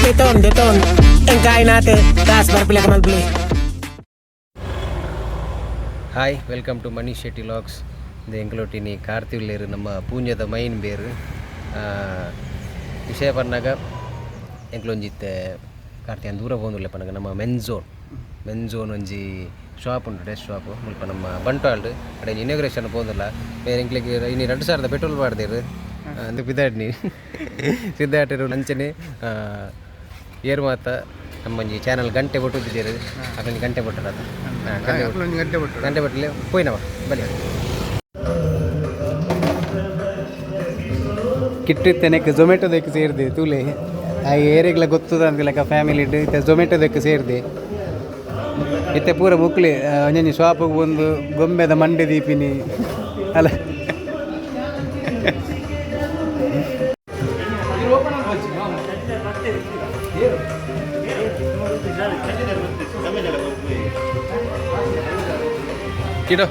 ದೆತೊನ್ ದೆತೊನ್ ಎಂಕಾಯ್ನಾತೆ ಕಾಸ್ ಬರ್ಪಿಲಕ ಮಲ್ಪುಲೆ. Hi, welcome to Manish Shetty vlogs. ಇದು ಎಂಕಲೊಟ್ಟಿನಿ ಕಾರ್ತಿಲ್ಲೇರು, ನಮ್ಮ ಪೂಂಜದ ಮೈನ್ ಬೇರು. ವಿಷಯ ಪನ್ನಗ ಎಂಕ್ಲೊಂಜಿತ್ತೆ ಕಾರ್ತಿ ದೂರ ಪೋಂದುಲ್ಲೆ ಪನ್ನಗ ನಮ್ಮ ಮೆನ್ ಝೋನ್, ಮೆನ್ ಝೋನ್ ಒಂಜಿ ಶಾಪ್ ಉಂಟು, ಡ್ರೆಸ್ ಶಾಪ್ ಮುಲ್ಪ ನಮ್ಮ ಬಂಟ್ವಾಳ್ಡ್. ಅಡೆ ಇನಾಗ್ರೇಷನ್ ಪೋಂದುಲ್ಲ. ಬೇರೆ ಎಂಕ್ಲೆಗ್ ಇನಿ 2000ದ ಪೆಟ್ರೋಲ್ ಪಾಡ್ದೇರು ಅಂದು ಪಿದಾಡ್ನಿ ಸಿದ್ಧಾಟರು. ಅಂಚನೆ ಏರ್ ಮಾತ ನಮ್ಮೊಂಜಿ ಚಾನಲ್ ಗಂಟೆ ಬೊಟ್ಟುದಿದ್ದೇರು, ಅಕಂಜಿ ಗಂಟೆ ಬೊಟ್ಟರ. ಗಂಟೆ ಬಿಟ್ಟು. ಗಂಟೆ ಬಟ್ಟಲೆ ಪೋಯಿನವ ಬಲಿ ಕಿಟ್ಟಿತ್ತನೆಕ್ ಝೊಮ್ಯಾಟೊದಕ್ಕೆ ಸೇರಿದೆ ತೂಲೆ. ಆ ಏರಿಗ್ಲ ಗೊತ್ತದ ಅಂತಿಲಕ ಫ್ಯಾಮಿಲಿ ಇತ್ತೆ ಝೊಮ್ಯಾಟೊದಕ್ಕೆ ಸೇರಿದೆ. ಇತ್ತೆ ಪೂರ ಬುಕ್ಲೆ ಒಂಜೊಂಜಿ ಶಾಪಿಗೆ ಬಂದು ಗೊಂಬೆದ ಮಂಡೆ ದೀಪಿನಿ ಅಲ್ಲ. ಕಿಡೋ.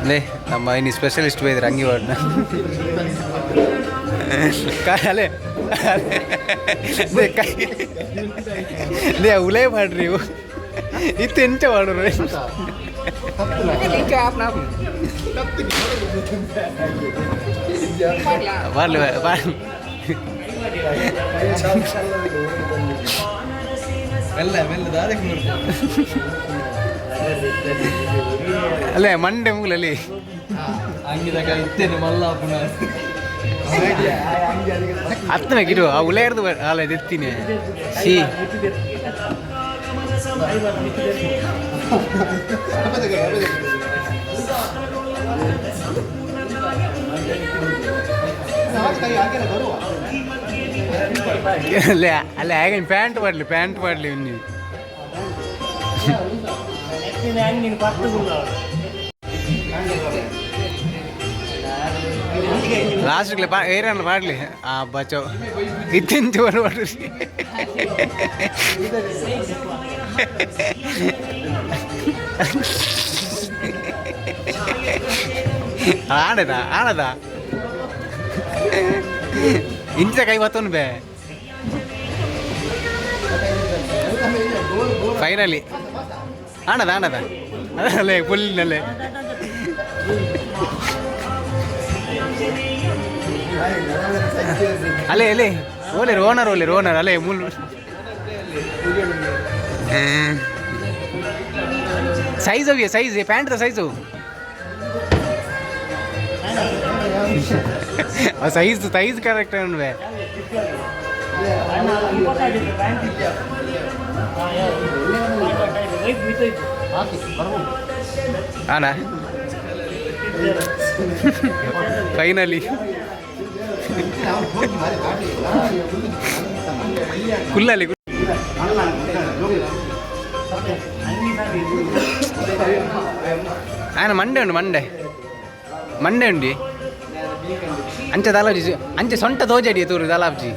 ನೇ ನಮ್ಮ ಇನ್ನು ಸ್ಪೆಷಲಿಸ್ಟ್ ಬೈದ್ರು ಅಂಗಿ ವಾರ್ಡ್ನ ಅಲೆ ಕೈ ಲೇ ಉಲೇ ಮಾಡ್ರಿ ಇವು. ಇತ್ತು ಎಂಚ ಮಾಡ್ರಿ? ಬರ್ಲಿ ಬರ್ಲಿ. ಮೆಲ್ಲ ಮೆಲ್ಲ ದಾದಕ್ಕೆ. ಅಲ್ಲೇ ಮಂಡೆ ಮುಗ್ಲಲ್ಲಿ. ಅಂಗಿದಾಗ ಇತ್ತೇನೆ ಮಲ್ಲ. ಹತ್ತನ ಗಿಡು ಆ ಉಲೇರ್ದು ಅಲ್ಲ ಎತ್ತೀನಿ ಸಿ. ಅಲ್ಲೇ ಅಲ್ಲೇ ಹೇಗೆ ಪ್ಯಾಂಟ್ ಮಾಡಲಿ, ಪ್ಯಾಂಟ್ ಮಾಡಲಿ ನೀವು. ಲಾಸ್ಟ್ಗೆ ಪಾ ಏರನ್ನ ಮಾಡಲಿ. ಆ ಬಚೋ ಇತ್ತೆಂಚು ಮಾಡ್ರಿ. ಆಡದ ಆಡದ ಇಂಚ ಕೈ ಬತ್ತೋನ್ ಬೇ. ಫೈನಲಿ ಆಣದ ಆಣದ ಅಲ್ಲೇ ಫುಲ್ ಅಲ್ಲೇ. ಅಲ್ಲೇ ಅಲ್ಲೇ ಓಲೇರು ಓನರ್, ಓಲೇರು ಓನರ್ ಅಲ್ಲೇ ಮೂಲ್. ಸೈಜ್ ಅವಿಯ size pant size size size correct ಅನ್ವೆ. ಆನಾ ಫೈನಲಿ ಕುಲ್ಲಲ್ಲಿ ఆయన ಮಂಡೆ ಉಂಡು, ಮಂಡೆ ಮಂಡೆ ಉಂಡಿ. ಅಂಚೆ ದಾಲಾಬ್ಜಿ ಅಂಚೆ ಸೊಂಟ ತೋಜಡಿ ತೂರು ದಾಲಾಬ್ಜಿ.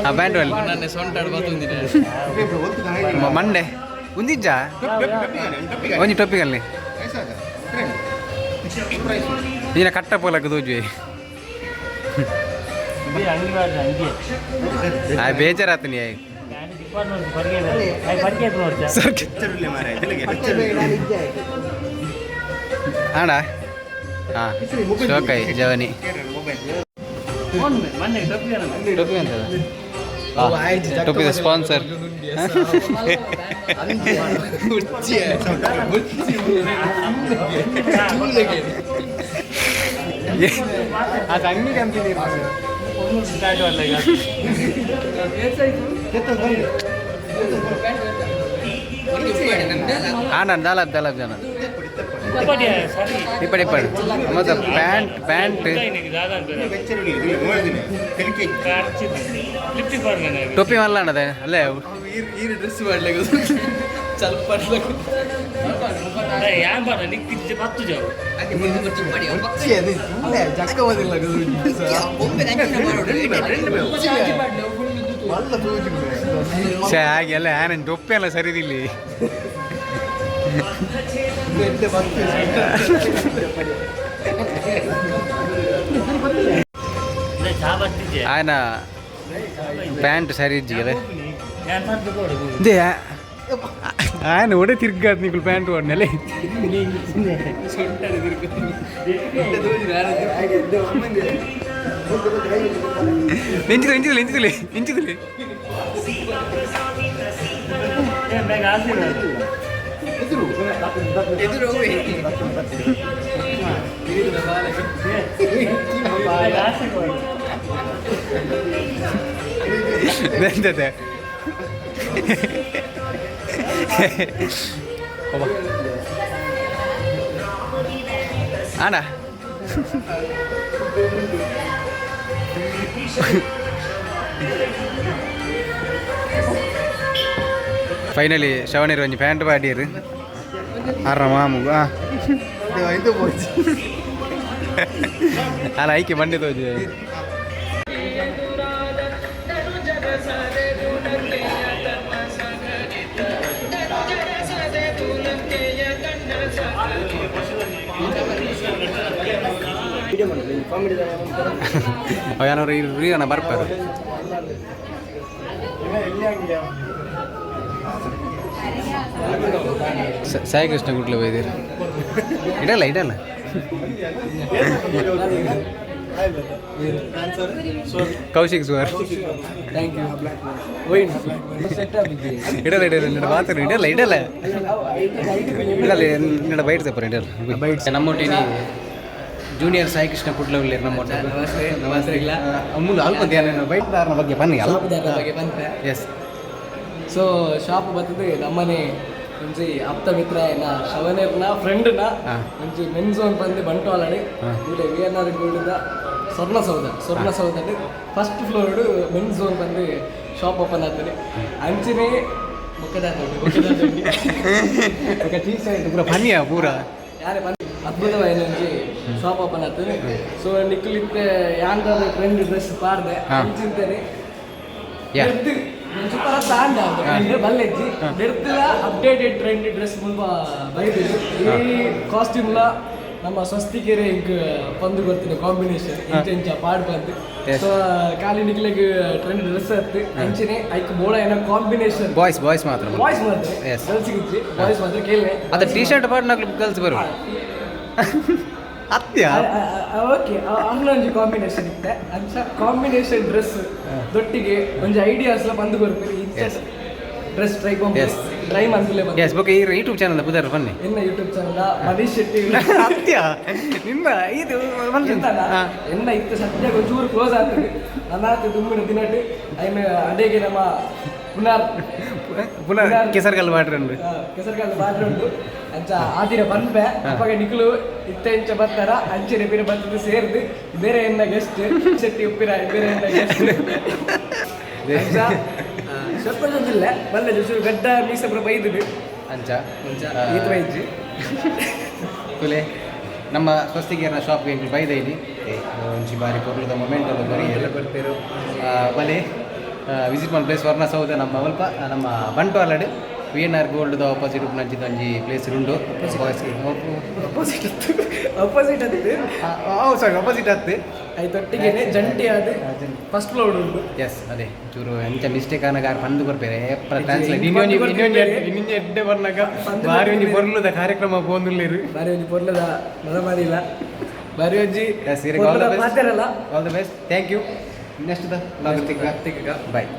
ಆ ಬ್ಯಾಂಡ್ ಅಲ್ಲಿ ಮಂಡೆ ಉಂದಿಜ್ಜಾ ಒಂಜಿ ಟೊಪ್ಪಿಗೆ ಅಲ್ಲಿ ಈನ ಕಟ್ಟ ಪೋಲಕ್ ತೋಜುವೆ. ಆ ಬೇಜಾರಾತನಿ. ಸರ್ ಆಣ ಹಾಂ ಶೋಕಾಯ್ ಜವನಿ ಟೊಪ್ಪಿ ಅಂತದ ಟೊಪ್ಪಿದ ಸ್ಪಾನ್ಸರ್. ಅದು ಅಂಗಿ ಕಂಪನಿ. ಆಣ ದಾಲಾಬ್ ದಾಲಾಬ್ ಜನ. ಇಪ್ಪಡಿ ಇಪ್ಪಡಿ ಮತ್ತೆ ಪ್ಯಾಂಟ್ ಪ್ಯಾಂಟ್ ಟೊಪ್ಪಿ ಮಲ್ಲ ಅಣ್ಣದೆ ಅಲ್ಲೇ. ಛೇ, ಹಾಗೆ ಅಲ್ಲ, ಆನಂದ್ ಟೊಪ್ಪಿ ಎಲ್ಲ ಸರಿದಿಲ್ಲಿ. ಆಯನ ಪ್ಯಾಂಟ್ ಸರಿ ಇಜ್ಜಿಗೆ they. ಆಯನ ಒಡೆ ತಿರ್ಗಾದ್ ನಿಕುಲು ಪ್ಯಾಂಟ್ ಒಡ್ನೆಲೆ. ನೆಂಚಿದೆ ನೆಂಚಿದಿಲ್ಲ ನೆಂಚಿದಿಲ್ಲ ನೆಂಚಿದಿಲ್ಲ. ಎಂತದೆ? ಒಬ್ಬ ಅಣ್ಣ. ಫೈನಲಿ ಶವಣಿರು ಒಂಜಿ ಪ್ಯಾಂಟ್ ಪಾಡಿಯರು ಆರ ಮಾಮು. ಅಲ್ಲ, ಐಕೆ ಬಂಡೆ ತೋಜಿ. ಯಾರು ಇರ್ರಿ ಅಣ್ಣ, ಬರ್ಪಾರು. ಸಾಯಿ ಕೃಷ್ಣ ಗುಡ್ಲ ಬೈದಿರಿ. ಇಡಲ್ಲ ಇಡಲ್ಲ. ಕೌಶಿಕ್ ಸುವರ್. ಇಡಲ್ಲ ಇಡಲ್ಲ, ನಿನ್ನ ಮಾತು ಇಡಲ್ಲ ಇಡಲ್ಲ ಇಡಲ್ಲ. ನಿನ್ನ ಬೈಟ್ ತಪ್ಪರ ಇಡಲ್ಲ. ಬೈಟ್ಸ್ ನಮ್ಮೊಟ್ಟಿನಿ ಜೂನಿಯರ್ ಸಾಯಿ ಕೃಷ್ಣ ಕುಡ್ಲ ಉಳ್ಳೇರು ನಮ್ಮ. ನಮಸ್ತೆ ಇಲ್ಲ. ಅಮ್ಮುಲು ಅಲ್ಪ ಬೈಟ್ ದಾರನ ಬಗ್ಗೆ ಬನ್ನಿ ಅಲ್ಲ. ಬಗ್ಗೆ ಬಂತೆ. ಎಸ್. ಸೊ ಶಾಪ್ ಬರ್ತದೆ ನಮ್ಮನೆ ಒಂಜಿ ಆಪ್ತ ಮಿತ್ರ ಏನ ಶವನೇರ್ನ ಫ್ರೆಂಡ್ನ ಒಂಜಿ ಮೆನ್ ಝೋನ್ ಬಂದು ಬಂಟ್ವಾಳಡ್ ಇಲ್ಲಿ ವಿ ಎನ್ ಆರ್ ಗೋಲ್ಡ್ ಸ್ವರ್ಣಸೌಧ, ಸ್ವರ್ಣಸೌಧಡ್ ಫಸ್ಟ್ ಫ್ಲೋರ್ಡ್ ಮೆನ್ ಝೋನ್ ಬಂದು ಶಾಪ್ ಓಪನ್ ಆಗ್ತದೆ. ಅಂಚನೆ ಬೊಕ್ಕದ ఒక ಟೀ ಶರ್ಟ್ ಪೂರ ಫನ್ನಿಯಾ ಪೂರ. ಯಾರೇ ಬಂದು ಅದ್ಭುತವಾದ ಒಂಜಿ ಶಾಪ್ ಓಪನ್ ಆಗ್ತದೆ. ಸೊ ನಿಕ್ಕುಲಿತ್ತೆ ಯಾಂದಾದ ಟ್ರೆಂಡ್ ಡ್ರೆಸ್ ಪಾಡ್ದೆ ಅಂಚಿಂತೇನೆ. ಸೂಪರ್ ತಾಂಡ ಬಲ್ಲೆಜ್ಜಿ ನೆಡ್ತಿಲ ಅಪ್ಡೇಟೆಡ್ ಟ್ರೆಂಡ್ ಡ್ರೆಸ್ ಮುಲ್ಪ ಬೈದಿದ್ದು. ಈ ಕಾಸ್ಟ್ಯೂಮ್ಲ ನಮ್ಮ ಸ್ವಸ್ತಿಕೆರೆ ಇಂಕ್ ಪಂದು ಕೊರ್ತಿನ ಕಾಂಬಿನೇಷನ್ ಇಂಚ ಇಂಚ ಪಾಡ್ ಬಂದು. ಸೊ ಖಾಲಿ ನಿಕ್ಲೆಗ್ ಟ್ರೆಂಡ್ ಡ್ರೆಸ್ ಅತ್ತು ಅಂಚನೆ ಐಕ್ ಬೋಳ ಏನೋ ಕಾಂಬಿನೇಷನ್. ಬಾಯ್ಸ್ ಬಾಯ್ಸ್ ಮಾತ್ರ. ಬಾಯ್ಸ್ ಮಾತ್ರ. ಗರ್ಲ್ಸ್ ಇಜ್ಜಿ, ಬಾಯ್ಸ್ ಮಾತ್ರ ಕೇಳಿ. ಅದ ಟೀ ಶರ್ಟ್ ಪಾಡ್ ಗರ್ಲ್ಸ್ ಬರು ಅತ್ಯ. ಓಕೆ, ಅಂಗ್ಲೊಂಜಿ ಕಾಂಬಿನೇಷನ್ ಇತ್ತೆ. ಅಂಚ ಕಾಂಬಿನೇಷನ್ ಡ್ರೆಸ್ ದೊಟ್ಟಿಗೆ ಒಂಜಿ ಐಡಿಯಾಸ್ ಲ ಬಂದು ಕೊರ್ಪೇರು. ಇಂಚ dress try try ಮಂತ್ಲೆ ಬಂದು. Yes, okay. ಈ ಯೂಟ್ಯೂಬ್ ಚಾನಲ್ ಪುದರ್ ಬನ್ನಿ. ಎನ್ನ ಯೂಟ್ಯೂಬ್ ಚಾನಲ್ ಮನೀಶ್ ಶೆಟ್ಟಿ. ಅತ್ಯ, ನಿಮ್ಮ ಇದು. ಎಂತನ ಎನ್ನ ಇತ್ತು ಸದ್ಯಕ್ಕೆ ಒಂಚೂರು ಕ್ಲೋಸ್ ಆಗ್ತದೆ ನನ್ನ ದುಮ್ಮಿನ ದಿನಟ್ ಐನ ಅಡೆಗೆ ನಮ್ಮ ಪುನರ್ ಪುನಃ ಕೆಸರ್ಗಲ್ ಮಾಡ್ರಿ. ಕೆಸರುಗಾಲ ಬಾಟ್ರಿ ಉಂಟು. ಅಂಚ ಆದಿರ ಬಂದ್ಬೆ ಅವಾಗ ನಿಕ್ಲು ಇತ್ತ ಇಂಚ ಬರ್ತಾರ. ಅಂಚನೆ ಬೇರೆ ಬಂದದ್ದು ಸೇರ್ದು ಬೇರೆ ಎನ್ನ ಗೆಸ್ಟ್ ಶೆಟ್ಟಿ ಉಪ್ಪಿರ ಬೇರೆ ಎನ್ನ ಗೆಸ್ಟ್. ಅಂಚ ಸ್ವಲ್ಪ ಜೊತಿಲ್ಲ ಬಲ್ಲ ಜೊತೆ ಗಡ್ಡ ಮೀಸಬ್ರ ಬೈದುಡು. ಅಂಚ. ಅಂಚ ಈತ ಬೈಜಿ. ತುಲೆ ನಮ್ಮ ಸ್ವಸ್ತಿಗೇರ್ನ ಶಾಪ್ಗೆ ಎಂಕ್ಲು ಬೈದ ಇಲ್ಲಿ ಒಂಜಿ ಬಾರಿ ಪೊರ್ಲುದ ಮೊಮೆಂಟ್ ಎಲ್ಲ ಬರಿ ಎಲ್ಲ ಬರ್ಪೇರು. ಬಲೆ ವಿಸಿಟ್ ಮಲ್ ಪ್ಲೇಸ್ ಸ್ವರ್ಣಸೌಧ ನಮ್ಮ ಅಲ್ಪ ನಮ್ಮ ಬಂಟ್ವಾಳಡ್ ವಿ ಎನ್ ಆರ್ ಗೋಲ್ಡ್ದ ಆಪೋಸಿಟ್ ಉಪ್ಪುನಂಚಿದ ಒಂಜಿ ಪ್ಲೇಸ್ ಉಂಡು. ಅಪೋಸಿಟ್ ಅತ್ತು, ಅಪೋಸಿಟ್ ಅತ್ತು. ಸಾರಿ, ಆಪೋಸಿಟ್ ಅತ್ತು. ಐತೊಟ್ಟಿಗೆನೆ ಜಂಟಿ ಆದ್ ಫಸ್ಟ್ ಫ್ಲೋರ್ ಉಂಟು. ಎಸ್, ಅದೇ ಚೂರು ಎಂಚ ಮಿಸ್ಟೇಕ್ ಆನಗ ಆರ್ ಪಂದು ಕೊರ್ಪೇರೆ ಟ್ರಾನ್ಸ್ಲೇಟ್. ಇಂಕ್ ಇನ್ನೊಂಜಿ ಪಂದು ಇನ್ನೊಂಜಿ ಕೊರ್ಪೇರೆ. ಇನ್ನೊಂಜಿ ಎಡ್ಡೆ ಬರ್ನಾಗ ಪಂದು ಬಾರಿ ಒಂಜಿ ಕೊರ್ಪೇರೆ. ಪೊರ್ಲುದ ಕಾರ್ಯಕ್ರಮ ಪೋಂದುಲ್ಲೇರು. ಬಾರಿ ಒಂಜಿ ಪೊರ್ಲದ ಮದ ಮಾಡಿಲ್ಲ, ಬಾರಿ ಒಂಜಿ ಎಸ್, ಇರೆಗ್ ಆಲ್ the ಪೊರ್ಲುದ ಬೆಸ್ಟ್. ಪಾತೆರಲ್ಲ. All the best, thank you. Next the ತಿಕ್ಕ. ತಿಕ್ಕ. ಬಾಯ್.